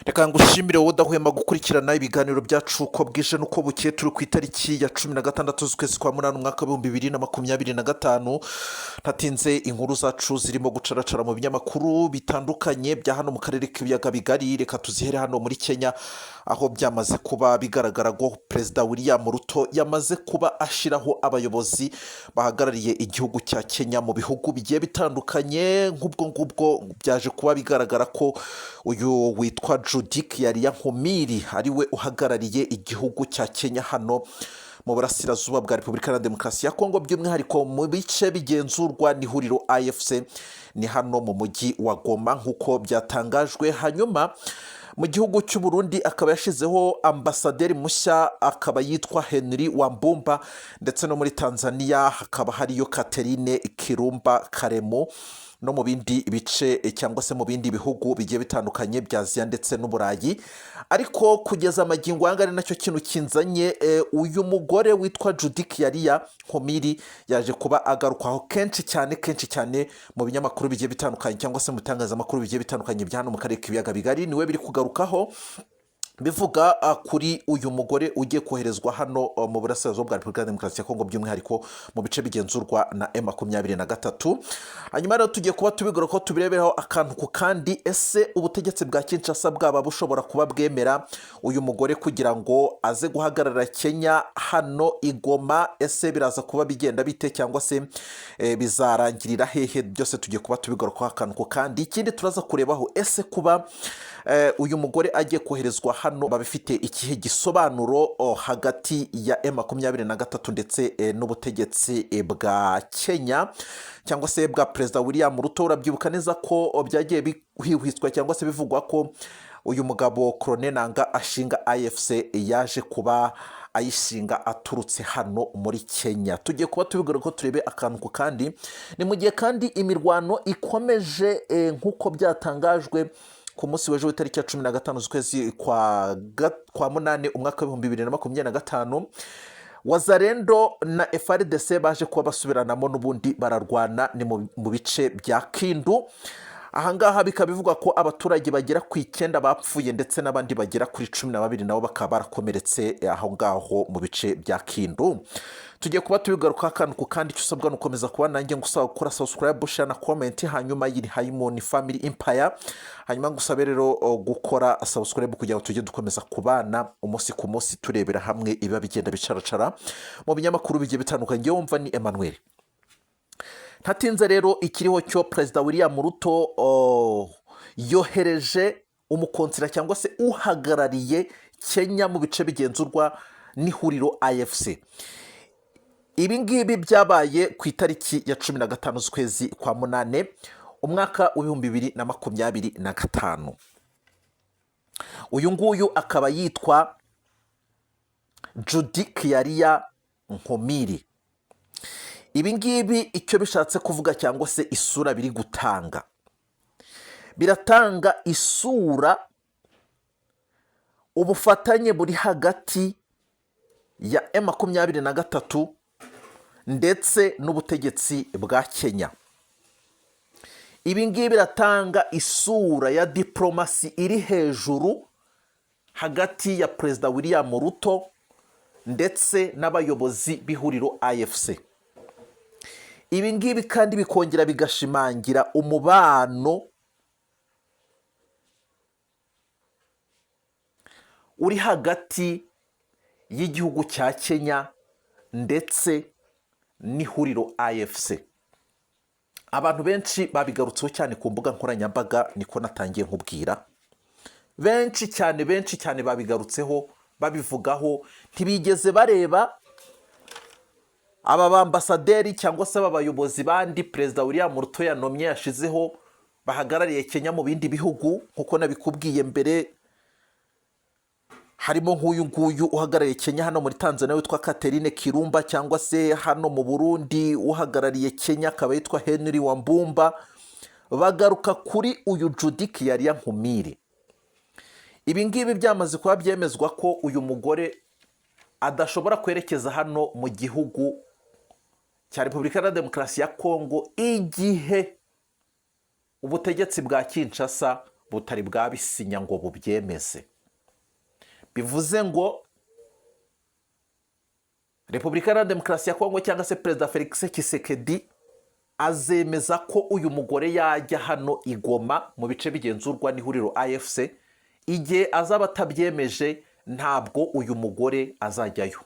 Reka ngushimire wowe udahwema gukurikirana ibiganiro byacu uko bwije n'uko bukeye. Turi ku itariki ya 16 z'ukwezi kwa munani, umwaka w'2025. Ntatinze, inkuru zacu zirimo gucaracara mu binyamakuru bitandukanye bya hano mu karere k'ibiyaga bigari, reka tuzihere hano muri Kenya, aho byamaze kuba bigaragara ko Perezida William Ruto yamaze kuba ashyiraho abayobozi bahagarariye igihugu cya Kenya mu bihugu bigiye bitandukanye. Nk'ubwo ngubwo byaje kuba bigaragara ko uyu witwa Judy Kiaria Nkumiri ariwe uhagarariye igihugu cya Kenya hano mu burasirazuba bwa Repubulika ya Demokarasi ya Kongo, by'umwihariko mu bice bigenzurwa n'ihuriro AFC, ni hano mu mujyi wa Goma nk'uko byatangajwe. Hanyuma mu gihugu cy'u Burundi akaba yashyizeho ambasaderi mushya, akaba yitwa Henry Wambumba, ndetse no muri Tanzania hakaba hariyo Catherine Kirumba Karemo, no mu bindi bice cyangwa se mu bindi bihugu bigiye bitandukanye bya Aziya ndetse n'Uburayi. Ariko kugeza amagingo aya ngaya, ari nacyo kintu kinzanye, uyu mugore witwa Judy Kiaria Nkumiri yaje kuba agarukwaho kenshi cyane, kenshi cyane mu binyamakuru bigiye bitandukanye cyangwa se mu bitangazamakuru bigiye bitandukanye bya hano mu karere k'ibiyaga bigari. Niwe biri kugarukaho bivuga kuri uyu mugore ugiye koherezwa hano mu burasirazuba bwa Repubulika ya Demokarasi ya Kongo, by'umwihariko mu bice bigenzurwa na M23. Hanyuma rero tugiye kuba tubigaruka ko tubireberaho akantu ku kandi. Ese ubutegetsi bwa Kinshasa bwaba bushobora kuba bwemera uyu mugore kugira ngo aze guhagarara Kenya hano i Goma? Ese biraza kuba bigenda bite, cyangwa se bizarangirira hehe? Byose tugiye kuba tubigarukaho akantu ku kandi. Ikindi turaza kurebaho, ese kuba uyu mugore agiye koherezwa hano babifite ikihe gisobanuro hagati ya M23 ndetse n'ubutegetsi bwa Kenya cyangwa se bwa Perezida William Ruto? Urabyibuka neza ko byagiye bihwihwiswa cyangwa se bivugwa ko uyu mugabo Corneille Nanga ashinga AFC yaje kuba ayishinga aturutse hano muri Kenya. Tugiye kuba tubigaruka ko turebe akantu ku kandi. Ni mu gihe kandi imirwano ikomeje, nk'uko byatangajwe ku munsi w'ejo w'itariki ya 15 z'ukwezi kwa munani, umwaka w'2025. Wazalendo na FARDC baje kuba basubiranamo n'ubundi bararwana, ni mu bice bya Kindu. Ahangaha bikaba bivugwa ko abaturage bagera ku 9 bapfuye, ndetse n'abandi bagera kuri 12 nabo bakaba barakomeretse aho ngaho mu bice bya Kindu. Tugiye kuba tubigaruka akantu ku kandi. Icyo usabwa ni ukomeza kuba nanjye, ngusaba gukora subscribe, share na comment. Hanyuma yiri Hayimoni Family Empire. Hanyuma ngusabe rero gukora subscribe kugira ngo tujye dukomeza kubana umunsi ku munsi, turebera hamwe ibiba bigenda bicaracara mu binyamakuru bigiye bitandukanye. Ngewe wumva ni Emmanuel. Ntatinze rero, ikiriho cyo Perezida William Ruto yohereje umukonsira cyangwa se uhagarariye Kenya mu bice bigenzurwa n'ihuriro AFC. Ibi ngibi byabaye ku itariki ya 15 z'ukwezi kwa munane, umwaka w'2025. Uyu nguyu akaba yitwa Judy Kiaria Nkumiri. Ibi ngibi icyo bishatse kuvuga cyangwa se isura biri gutanga, biratanga isura ubufatanye buri hagati ya M23 ndetse n'ubutegetsi bwa Kenya. Ibi ngibi biratanga isura ya diporomasi iri hejuru hagati ya Perezida William Ruto ndetse n'abayobozi b'ihuriro AFC. Ibi ngibi kandi bikongera bigashimangira umubano uri hagati y'igihugu cya Kenya ndetse n'ihuriro AFC. Abantu benshi babigarutseho cyane ku mbuga nkoranyambaga, niko natangiye nkubwira. Benshi cyane, benshi cyane babigarutseho, babivugaho. Ntibigeze bareba aba bambasaderi cyangwa se aba bayobozi bandi Perezida William Ruto yanomye, yashizeho, bahagarariye Kenya mu bindi bihugu. Nk'uko nabikubwiye mbere, harimo nk'uyu nguyu uhagarariye Kenya hano muri Tanzania witwa Catherine Kirumba, cyangwa se hano mu Burundi uhagarariye Kenya akaba yitwa Henry Wambumba. Bagaruka kuri uyu Judy Kiaria Nkumiri. Ibi ngibi byamaze kuba byemezwa ko uyu mugore adashobora kwerekeza hano mu gihugu cya Repubulika ya Demokarasi ya Kongo igihe ubutegetsi bwa Kinshasa butari bwabisinya ngo bubyemeze. Bivuze ngo Repubulika Iharanira Demokarasi ya Kongo cyangwa se Perezida Felix Tshisekedi azemeza ko uyu mugore yajya hano i Goma mu bice bigenzurwa n'ihuriro AFC. Igihe azaba atabyemeje, ntabwo uyu mugore azajyayo.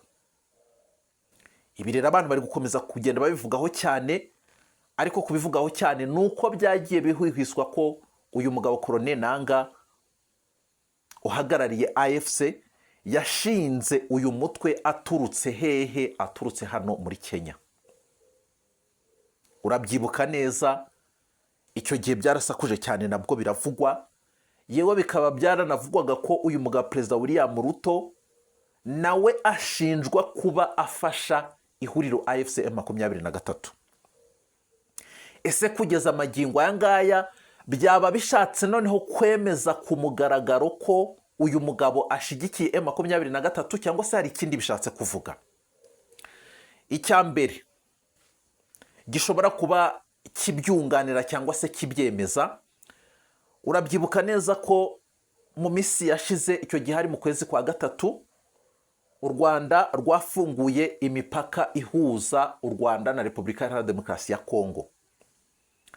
Ibi rero abantu bari gukomeza kugenda babivugaho cyane, ariko kubivugaho cyane ni uko byagiye bihwihwiswa ko uyu mugabo Corneille Nanga uhagarariye AFC yashinze uyu mutwe aturutse hehe? Aturutse hano muri Kenya. Urabyibuka neza, icyo gihe byarasakuje cyane, nabwo biravugwa, yewe bikaba byaranavugwaga ko uyu mugabo Perezida William Ruto nawe ashinjwa kuba afasha ihuriro AFC M23. Ese kugeza amagingo aya ngaya byaba bishatse noneho kwemeza ku mugaragaro ko uyu mugabo ashyigikiye M23, cyangwa se hari ikindi bishatse kuvuga? Icya mbere gishobora kuba kibyunganira cyangwa se kibyemeza, urabyibuka neza ko mu minsi yashize, icyo gihe hari mu kwezi kwa gatatu, u Rwanda rwafunguye imipaka ihuza u Rwanda na Repubulika Iharanira Demokarasi ya Kongo,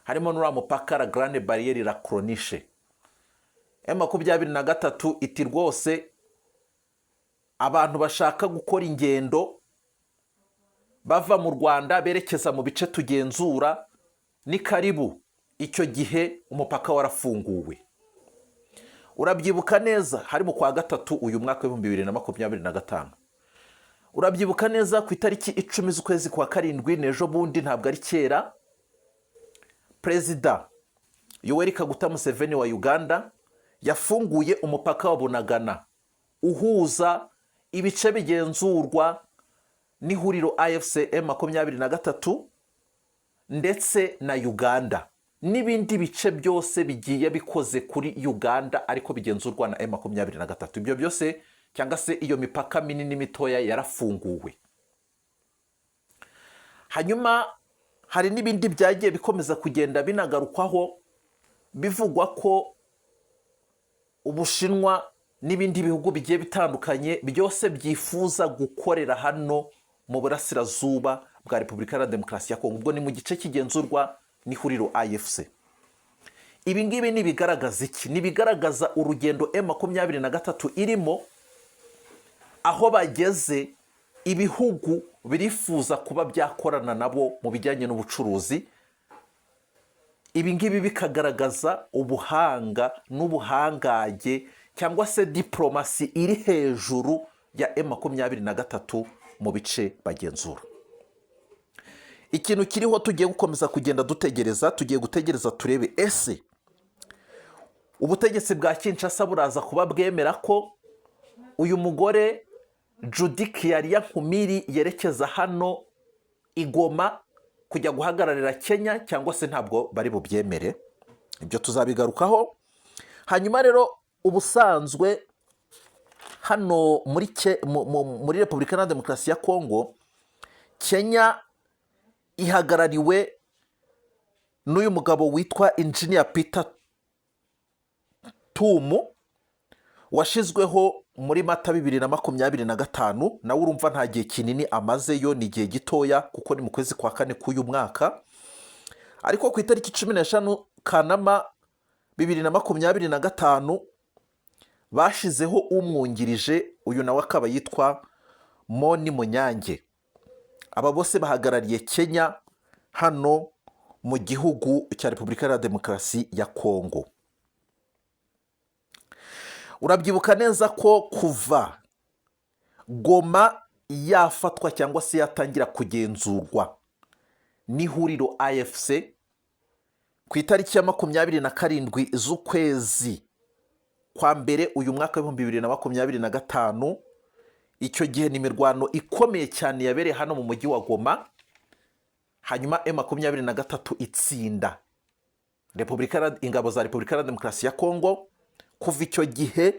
harimo n'uriya mupaka la Grande Barrière, la Corniche. M23 iti: "Rwose abantu bashaka gukora ingendo bava mu Rwanda berekeza mu bice tugenzura ni karibu." Icyo gihe umupaka warafunguwe, urabyibuka neza, hari mu kwa gatatu uyu mwaka w'2025. Urabyibuka neza, ku itariki 10 z'ukwezi kwa karindwi, n'ejo bundi, ntabwo ari kera, Perezida Yoweri Kaguta Museveni wa Uganda yafunguye umupaka wa Bunagana uhuza ibice bigenzurwa n'ihuriro AFC M23 ndetse na Uganda, n'ibindi bice byose bigiye bikoze kuri Uganda ariko bigenzurwa na M23. Ibyo byose cyangwa se iyo mipaka minini mitoya yarafunguwe. Hanyuma hari n'ibindi byagiye bikomeza kugenda binagarukwaho, bivugwa ko Ubushinwa n'ibindi bihugu bigiye bitandukanye byose byifuza gukorera hano mu burasirazuba bwa Repubulika Iharanira Demokarasi ya Kongo, ubwo ni mu gice kigenzurwa n'ihuriro AFC. Ibi ngibi ni ibigaragaza iki? Ni ibigaragaza urugendo M23 irimo, aho bageze ibihugu birifuza kuba byakorana nabo mu bijyanye n'ubucuruzi. Ibi ngibi bikagaragaza ubuhanga n'ubuhangange cyangwa se diporomasi iri hejuru ya M23 mu bice bagenzura. Ikintu kiriho tugiye gukomeza kugenda dutegereza, tugiye gutegereza turebe: ese ubutegetsi bwa Kinshasa buraza kuba bwemera ko uyu mugore Judith Kiaria Nkumiri yerekeza hano i Goma kujya guhagararira Kenya, cyangwa se ntabwo bari bubyemere? Ibyo tuzabigarukaho. Hanyuma rero ubusanzwe hano muri Repubulika Iharanira Demokarasi ya Kongo, Kenya ihagarariwe n'uyu mugabo witwa Injiniya Peter Tumu, washyizweho muri Mata 2025. Nawe urumva nta gihe kinini amazeyo, ni igihe gitoya kuko ni mu kwezi kwa kane k'uyu mwaka. Ariko ku itariki 15 Kanama 2025 bashyizeho umwungirije, uyu nawe akaba yitwa Moni Munyange. Aba bose bahagarariye Kenya hano mu gihugu cya Repubulika Iharanira Demokarasi ya Kongo. Urabyibuka neza ko kuva Goma yafatwa cyangwa se yatangira kugenzurwa n'ihuriro AFC ku itariki ya 27 z'ukwezi kwa mbere uyu mwaka w'2025, icyo gihe ni imirwano ikomeye cyane yabereye hano mu mujyi wa Goma, hanyuma M23 itsinda ingabo za Repubulika Iharanira Demokarasi ya Kongo. Kuva icyo gihe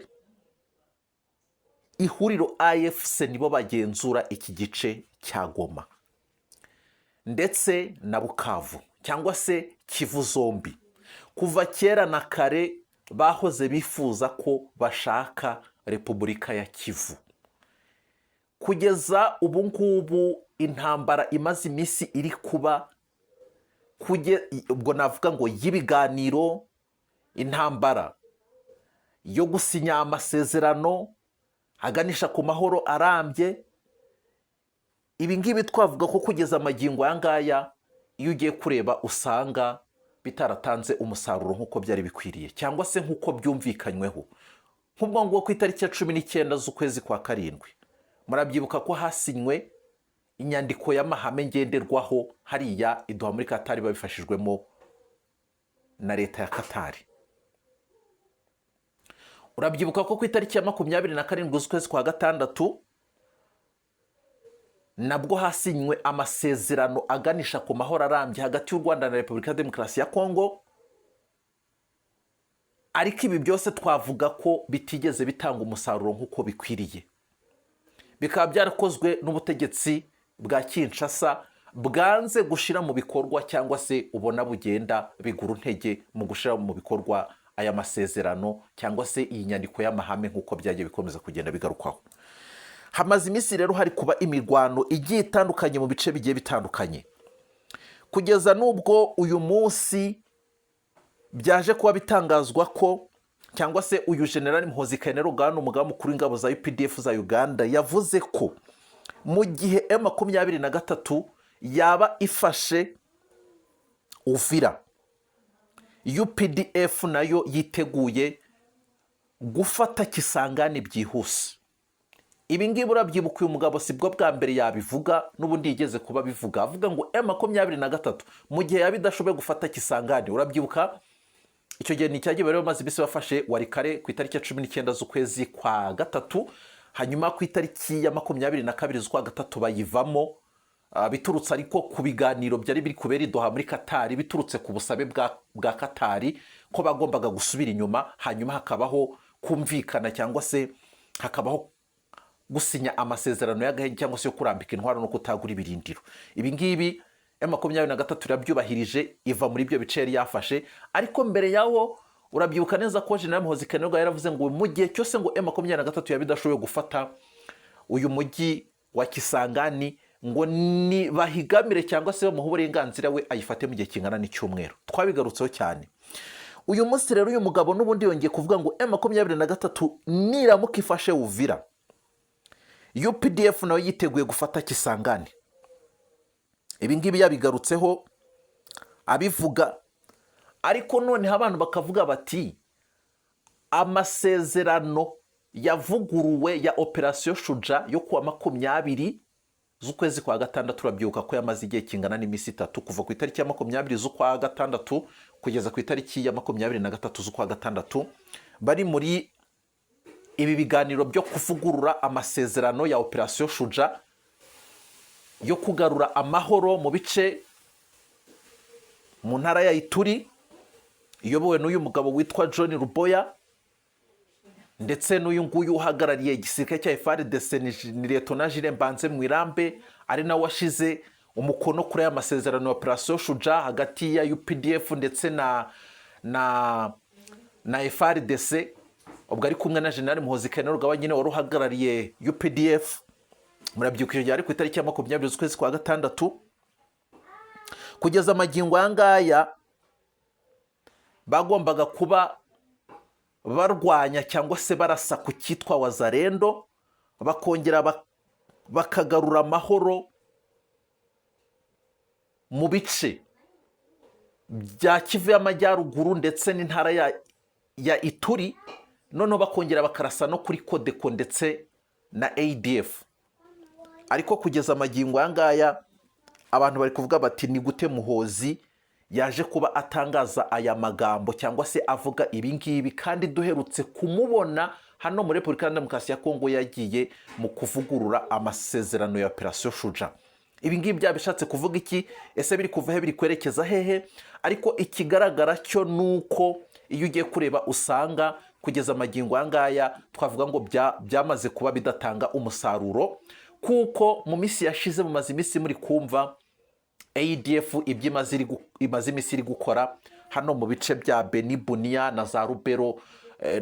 ihuriro AFC nibo bagenzura iki gice cya Goma ndetse na Bukavu cyangwa se Kivu zombi. Kuva kera na kare Bahoze bifuza ko bashaka Repubulika ya Kivu. Kugeza ubu ngubu intambara imaze iminsi iri kuba, ubwo navuga ngo y'ibiganiro, intambara yo gusinya amasezerano aganisha ku mahoro arambye, ibi ngibi twavuga ko kugeza amagingo aya ngaya, iyo ugiye kureba usanga bitaratanze umusaruro nk'uko byari bikwiriye cyangwa se nk'uko byumvikanyweho. Nk'ubwo ngubwo ku itariki ya 19 z'ukwezi kwa karindwi, murabyibuka ko hasinywe inyandiko y'amahame ngenderwaho hariya i Doha muri Katari, babifashijwemo na leta ya Katari. Urabyibuka ko ku itariki ya 27 z'ukwezi kwa gatandatu nabwo hasinywe amasezerano aganisha ku mahoro arambye hagati y'u Rwanda na Repubulika ya Demokarasi ya Kongo. Ariko ibi byose twavuga ko bitigeze bitanga umusaruro nk'uko bikwiriye, bikaba byarakozwe n'ubutegetsi bwa Kinshasa bwanze gushyira mu bikorwa, cyangwa se ubona bugenda bigura intege mu gushyira mu bikorwa aya masezerano cyangwa se iyi nyandiko y'amahame, nk'uko byagiye bikomeza kugenda bigarukwaho. Hamaze iminsi rero hari kuba imirwano igiye itandukanye mu bice bigiye bitandukanye, kugeza n'ubwo uyu munsi byaje kuba bitangazwa ko, cyangwa se uyu Generali Muhoozi Kainerugaba, umugaba mukuru w'ingabo za UPDF za Uganda, yavuze ko mu gihe M23 yaba ifashe Uvira, UPDF nayo yiteguye gufata Kisangani byihuse. Ibi ngibi urabyibuka, uyu mugabo si bwo bwa mbere yabivuga, n'ubundi yigeze kuba abivuga, avuga ngo M23 mu gihe yaba idashoboye gufata Kisangani. Urabyibuka icyo gihe ni icyagiye bari bamaze iminsi bafashe Walikale ku itariki ya 19 z'ukwezi kwa gatatu, hanyuma ku itariki ya 22 z'ukwa gatatu bayivamo, biturutse ariko ku biganiro byari biri kubera i Doha muri Katari, biturutse ku busabe bwa Katari ko bagombaga gusubira inyuma, hanyuma hakabaho kumvikana cyangwa se hakabaho gusinya amasezerano y'agahenge cyangwa se yo kurambika intwaro no kutagura ibirindiro. Ibi ngibi M23 irabyubahirije, iva muri ibyo bice yari yafashe. Ariko mbere yaho urabyibuka neza ko General Muhoozi Kainerugaba yaravuze ngo mu gihe cyose ngo M23 yaba idashoboye gufata uyu mujyi wa Kisangani, ngo nibahigamire cyangwa se bamuhe uburenganzira we ayifate mu gihe kingana n'icyumweru. Twabigarutseho cyane. Uyu munsi rero uyu mugabo n'ubundi yongeye kuvuga ngo M23 niramuka ifashe Uvira, UPDF nayo yiteguye gufata Kisangani. Ibi ngibi yabigarutseho abivuga, ariko noneho abantu bakavuga bati amasezerano yavuguruwe ya Operasiyo Shuja yo kuwa 20 z'ukwezi kwa gatandatu, urabyibuka ko yamaze igihe kingana n'iminsi 3, kuva ku itariki ya 20 z'ukwa gatandatu kugeza ku itariki ya 23 z'ukwa gatandatu, bari muri ibi biganiro byo kuvugurura amasezerano ya Operasiyo Shuja yo kugarura amahoro mu bice mu ntara ya Ituri, iyobowe n'uyu mugabo witwa John Ruboya, ndetse n'uyu nguyu uhagarariye igisirikare cya FARDC ni Liyetona Jules Mbanze Mwirambe, ari nawe washize umukono kuri aya masezerano ya Operasiyo Shuja hagati ya UPDF ndetse na FARDC, ubwo ari kumwe na General Muhoozi Kainerugaba nyine wari uhagarariye UPDF. Murabyibuka icyo gihe ari ku itariki ya 20 z'ukwezi kwa gatandatu. Kugeza amagingo aya ngaya bagombaga kuba barwanya cyangwa se barasa ku cyitwa Wazalendo, bakongera bakagarura amahoro mu bice bya Kivu y'Amajyaruguru ndetse n'intara ya Ituri, noneho bakongera bakarasa no kuri CODECO ndetse na ADF. Ariko kugeza amagingo aya ngaya abantu bari kuvuga bati ni gute Muhozi yaje kuba atangaza aya magambo cyangwa se avuga ibi ngibi, kandi duherutse kumubona hano muri Repubulika ya Demokarasi ya Kongo yagiye mu kuvugurura amasezerano ya Operasiyo Shuja? Ibi ngibi byaba bishatse kuvuga iki? Ese biri kuva he, biri kwerekeza hehe? Ariko ikigaragara cyo ni uko iyo ugiye kureba usanga kugeza amagingo aya ngaya twavuga ngo byamaze kuba bidatanga umusaruro, kuko mu minsi yashize mumaze iminsi muri kumva ADF ibyo imaze iminsi iri gukora. Hano mu bice bya Beni, Bunia na za Rubero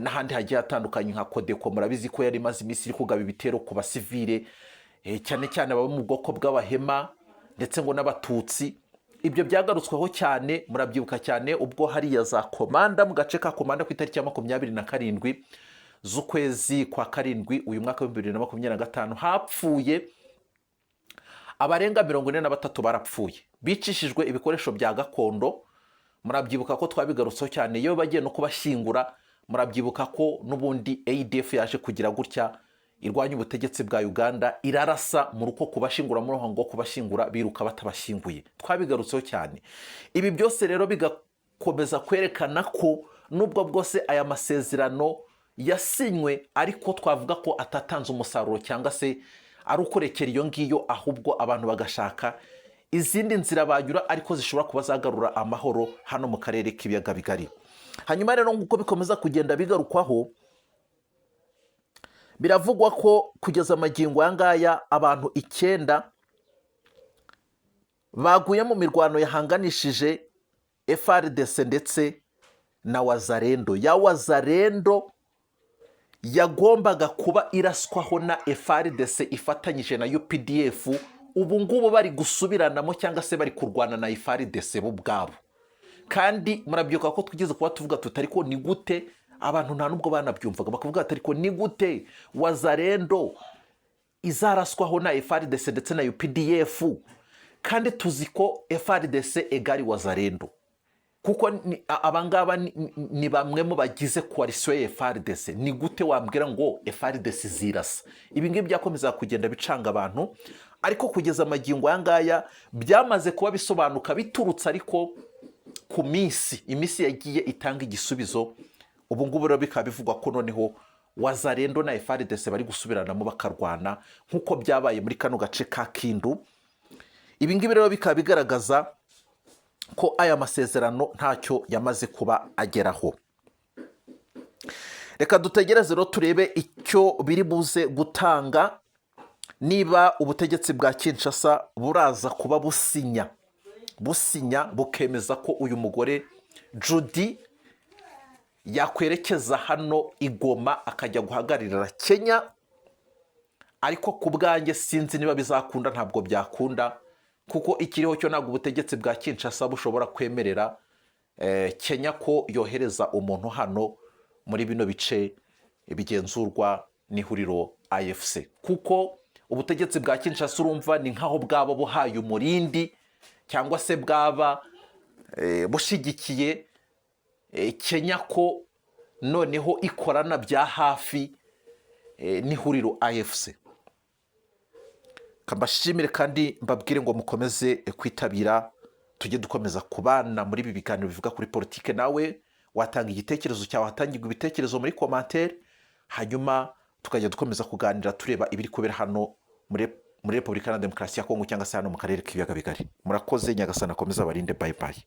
n'ahandi hagiye hatandukanye nka Kodeko, murabizi ko yari imaze iminsi iri kugaba ibitero ku basivile, cyane cyane abo mu bwoko bw'Abahema ndetse ngo n'Abatutsi. Ibyo byagarutsweho cyane, murabyibuka cyane ubwo hariya za Komanda, mu gace ka Komanda, ku itariki ya 27 z'ukwezi kwa karindwi uyu mwaka wa 2025, hapfuye abarenga 43. Barapfuye bicishijwe ibikoresho bya gakondo. Murabyibuka ko twabigarutseho cyane. Iyo bagiye no kubashyingura, murabyibuka ko n'ubundi ADF yaje kugira gutya irwanya ubutegetsi bwa Uganda, irarasa mu ruko kubashyingura, muri ngo kubashyingura biruka batabashyinguye. Twabigarutseho cyane. Ibi byose rero bigakomeza kwerekana ko nubwo bwose aya masezerano yasinywe, ariko twavuga ko atatanze umusaruro cyangwa se ari ukurekera iyo ngiyo, ahubwo abantu bagashaka izindi nzira banyura ariko zishobora kuba zagarura amahoro hano mu karere k'Ibiyaga Bigari. Hanyuma rero, nk'uko bikomeza kugenda bigarukwaho, biravugwa ko kugeza amagingo aya ngaya abantu 9 baguye mu mirwano yahanganishije FARDC ndetse na Wazalendo. Ya Wazalendo yagombaga kuba iraswaho na FARDC ifatanyije na UPDF, ubu ngubu bari gusubiranamo cyangwa se bari kurwana na FARDC bo ubwabo. Kandi murabyibuka ko twigeze kuba tuvuga tuti: "Ariko ni gute?" Abantu nta nubwo banabyumvaga, bakavuga ati: "Ariko ni gute Wazalendo izaraswaho na FARDC ndetse na UPDF, kandi tuzi ko FARDC égale Wazalendo?" Kuko abangaba ni bamwe mu bagize coalition ya FARDC. Ni gute wambwira ngo FARDC zirasa? Ibi ngibi byakomeza kugenda bicanga abantu, ariko kugeza amagingo aya ngaya byamaze kuba bisobanuka, biturutse ariko ku minsi, iminsi yagiye itanga igisubizo. Ubu ngubu rero bikaba bivugwa ko noneho Wazalendo na FARDC bari gusubiranamo, bakarwana nk'uko byabaye muri kano gace ka Kindu. Ibi ngibi rero bikaba bigaragaza ko aya masezerano ntacyo yamaze kuba ageraho. Reka dutegereze rero turebe icyo biri buze gutanga, niba ubutegetsi bwa Kinshasa buraza kuba businya bukemeza ko uyu mugore Judy yakwerekeza hano i Goma akajya guhagararira Kenya. Ariko ku bwanjye sinzi niba bizakunda. Ntabwo byakunda, kuko ikiriho cyo ntabwo ubutegetsi bwa Kinshasa bushobora kwemerera Kenya ko yohereza umuntu hano muri bino bice bigenzurwa n'ihuriro AFC, kuko ubutegetsi bwa Kinshasa, urumva, ni nk'aho bwaba buhaye umurindi cyangwa se bwaba bushyigikiye Kenya ko noneho ikorana bya hafi n'ihuriro AFC. Mbashimire kandi mbabwire ngo mukomeze kwitabira, tujye dukomeza kubana muri ibi biganiro bivuga kuri politike. Nawe watanga igitekerezo cyawe, hatangirwa ibitekerezo muri commentaire, hanyuma tukajya dukomeza kuganira tureba ibiri kubera hano muri Repubulika ya Demokarasi ya Kongo cyangwa se hano mu karere k'Ibiyaga Bigari. Murakoze, Nyagasani akomeze abarinde. Bye bye.